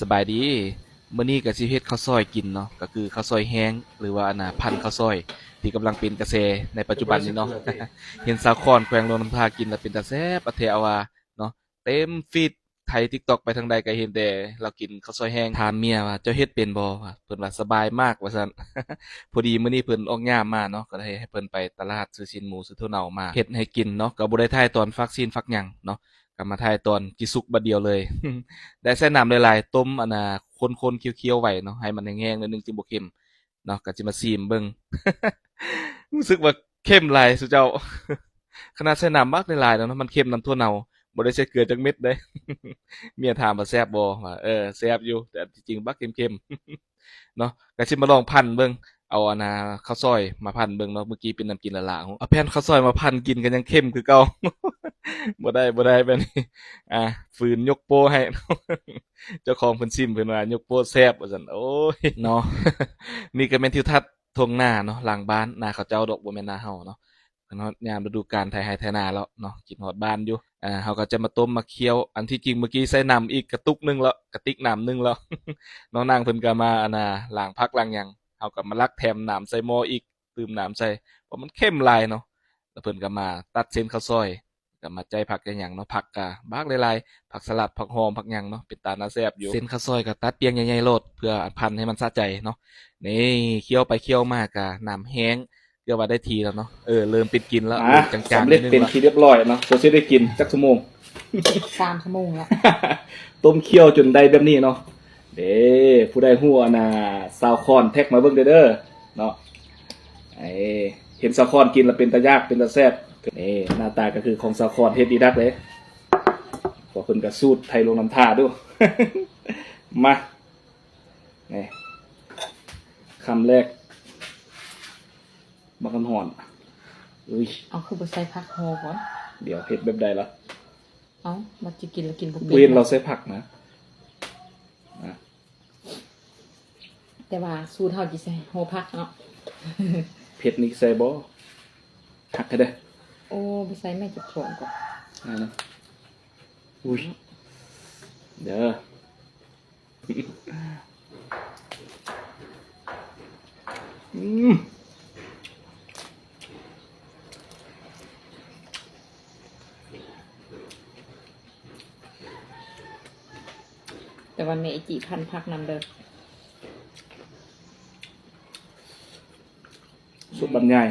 ສະບາຍດີ ມື້ນີ້ກໍຊິເຮັດເຂົ້າຊອຍກິນເນາະ ກໍຄືເຂົ້າຊອຍແຫ້ງ ຫຼືວ່າອັນນ່າ ພັນເຂົ້າຊອຍ ທີ່ກຳລັງເປັນກະແສໃນປັດຈຸບັນນີ້ເນາະ. ເຫັນສາວຄອນແຂວງຫຼວງນ້ຳທາກິນແລ້ວເປັນຕາແຊບແທ້ວ່າເນາະ ເຕັມຟີດ ໄຖ TikTok ໄປທາງໃດກໍເຫັນແຕ່ລາວກິນເຂົ້າຊອຍແຫ້ງ. ຖາມເມຍວ່າ ເຈົ້າເຮັດເປັນບໍ່? ວ່າ ເພິ່ນວ່າສະບາຍມາກວ່າຊັ້ນ. ພໍດີມື້ນີ້ເພິ່ນອອກຍາມມາເນາະ ກໍເລີຍໃຫ້ເພິ່ນໄປຕະຫຼາດຊື້ຊີ້ນໝູ ຊື້ຖົ່ວເນົ່າມາເຮັດໃຫ້ກິນເນາະ. ກໍບໍ່ໄດ້ຖ່າຍຕອນຟັກຊີ້ນຟັກຫຍັງເນາະ ກໍມາຖ່າຍຕອນກິນສຸກບາດດຽວເລີຍ. ໄດ້ໃສ່ນ້ຳຫຼາຍໆ ຕົ້ມອັນນ່າ ຄົນໆ ຄຽວໆໄວ້ເນາະ ໃຫ້ມັນແຫ້ງໆໜ້ອຍໜຶ່ງ ຈຶ່ງບໍ່ເຄັມເນາະ. ກໍຊິມາຊີມເບິ່ງ ຮູ້ສຶກວ່າເຄັມຫຼາຍຊຸເຈົ້າ. ຂະໜາດໃສ່ນ້ຳບັກຫຼາຍໆແລ້ວເນາະ ມັນເຄັມນຳຖົ່ວເນົ່າ ບໍ່ໄດ້ໃສ່ເກືອຈັກເມັດເດ້. ເມຍຖາມວ່າແຊບບໍ່? ວ່າ ເອີ ແຊບຢູ່ ແຕ່ທີ່ຈິງບັກເຄັມໆ ເນາະ. ກໍຊິມາລອງພັນເບິ່ງ ເອົາອັນນ່າ ເຂົ້າຊອຍມາພັນເບິ່ງເນາະ. ມື້ກີ້ເປັນນຳກິນລະລາ ເອົາແຜ່ນເຂົ້າຊອຍມາພັນກິນກໍຍັງເຄັມຄືເກົ່າ. ບໍ່ໄດ້ ບໍ່ໄດ້ແບບນີ້ ອ່າ ຝືນຍົກໂປ້ໃຫ້ ເຈົ້າຂອງເພິ່ນຊິມ ເພິ່ນວ່າຍົກໂປ້ແຊບວ່າຊັ້ນ. ໂອ້ຍ ເນາະ ນີ້ກໍແມ່ນທິວທັດທົ່ງນາເນາະ ຫຼັງບ້ານ ນາເຂົາເຈົ້າດອກ ບໍ່ແມ່ນນາເຮົາເນາະ. ເພິ່ນຮອດຍາມລະດູການໄຖໄຮ່ໄຖນາແລ້ວເນາະ ຄິດຮອດບ້ານຢູ່. ເຮົາກໍຈະມາຕົ້ມມາຄ້ຽວ ອັນທີ່ຈິງເມື່ອກີ້ໃສ່ນ້ຳອີກກະຕຸກໜຶ່ງແລ້ວ ກະຕິກນ້ຳໜຶ່ງແລ້ວ. ນ້ອງນາງເພິ່ນກໍມາ ອັນນ່າ ລ້າງຜັກລ້າງຫຍັງ ເຮົາກໍມາລັກແຖມນ້ຳໃສ່ໝໍ້ອີກ ຕື່ມນ້ຳໃສ່ ເພາະມັນເຄັມຫຼາຍເນາະ. ແລ້ວເພິ່ນກໍມາຕັດເສັ້ນເຂົ້າຊອຍ ກໍມາໃຈຜັກໃຈຫຍັງເນາະ ຜັກກໍບັກຫຼາຍໆ ຜັກສະຫຼັດ ຜັກຫອມ ຜັກຫຍັງເນາະ ເປັນຕາໜ້າແຊບຢູ່. ເສັ້ນເຂົ້າຊອຍກໍຕັດປ່ຽງໃຫຍ່ໆໂລດ ເພື່ອອັນພັນໃຫ້ມັນສະໃຈເນາະ. ນີ້ ຄ້ຽວໄປຄ້ຽວມາກໍນ້ຳແຫ້ງ ເກືອບວ່າໄດ້ທີ່ແລ້ວເນາະ. ເອີ ເລີ່ມເປັນກິນແລ້ວ ອ່າ ເລີ່ມຈາງໆ ສຳເລັດເປັນທີ່ຮຽບຮ້ອຍເນາະ. ບໍ່ຊິໄດ້ກິນຈັກຊົ່ວໂມງ? ສາມຊົ່ວໂມງແລ້ວ ຕົ້ມຄ້ຽວຈົນໄດ້ແບບນີ້ເນາະ. ເດ້ ຜູ້ໃດຮູ້ອັນນ່າ ສາວຄອນແທັກມາເບິ່ງເດີເນາະ. ເຫັນສາວຄອນກິນແລ້ວເປັນຕາຢາກ ເປັນຕາແຊບ. ນີ້ ໜ້າຕາກໍຄືຂອງສາວຄອນເຮັດດີຄັກເດ້ ເພາະເພິ່ນກໍສູດໄທຫຼວງນ້ຳທາດູ. ມາ ນີ້ ຄຳແລກ ບັກຫອນໆ. ເອີຍ ເອົາ ຄືບໍ່ໃສ່ຜັກຫໍ່ກ່ອນ? ດຽວເຮັດແບບໃດລະ? ເອົ້າ ບັດຊິກິນລະກິນບໍ່ເປັນ ບໍ່ເຫັນລາວໃສ່ຜັກນະ. ອ່ະ ແຕ່ວ່າສູດເຮົາຊິໃສ່ຫໍ່ຜັກເນາະ. ເຜັດນີ້ໃສ່ບໍ່? ຫັກໃຫ້ເດີ້. ໂອ້ ບໍ່ໃສ່ ແມ່ເຈັບທ້ອງກ່ອນ. ອ່າ ອຸ້ຍ ເດີ້. ອືມ ແຕ່ວ່າແມ່ອີຈິພັນຜັກນຳເດີ້ ສຸດບັນຍາຍ.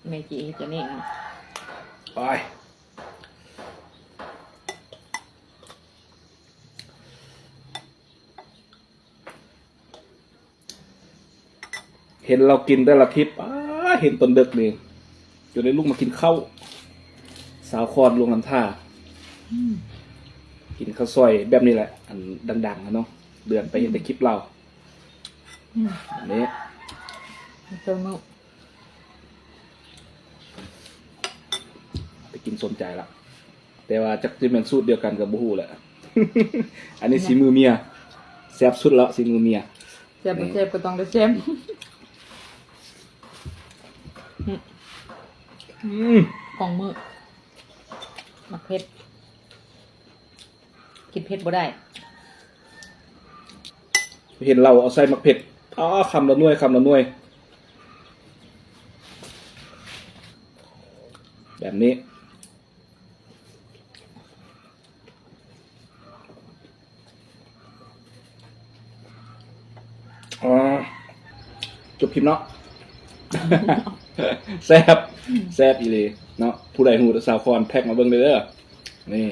ແມ່ຈີເຮັດຈັ່ງນີ້ເນາະ ໄປ ເຫັນລາວກິນແຕ່ລະຄລິບ ອາ ເຫັນຕອນເດິກນີ້ ຈົນໄດ້ລຸກມາກິນເຂົ້າ ສາວຄອນຫຼວງນ້ຳທາ ອືມ ກິນເຂົ້າຊອຍແບບນີ້ແຫຼະ ອັນດັງໆ ຫັ້ນເນາະ ເດືອນໄປເຫັນແຕ່ຄລິບລາວ ອືມ ນີ້ ເຈົ້າເນາະ ໄປກິນສົມໃຈລະ ແຕ່ວ່າຈັກຊິແມ່ນສູດດຽວກັນກໍບໍ່ຮູ້ແຫຼະ ອັນນີ້ສີມືເມຍ ແຊບສຸດລະ ສີມືເມຍ ແຊບບໍ່ແຊບກໍຕ້ອງໄດ້ແຊບ ອືມ ອືມ ຂອງມື້ ໝາກເຜັດ ກິນເຜັດບໍ່ໄດ້ ເຫັນລາວເອົາໃສ່ໝາກເຜັດ ອ້າ ຄຳລະໜ່ວຍ ຄຳລະໜ່ວຍ ແບບນີ້ ອ່າ ຈົບຄລິບເນາະ ແຊບ ແຊບອີ່ຫຼີເນາະ ຜູ້ໃດຮູ້ສາວຄອນແທັກມາເບິ່ງເດີ ນີ້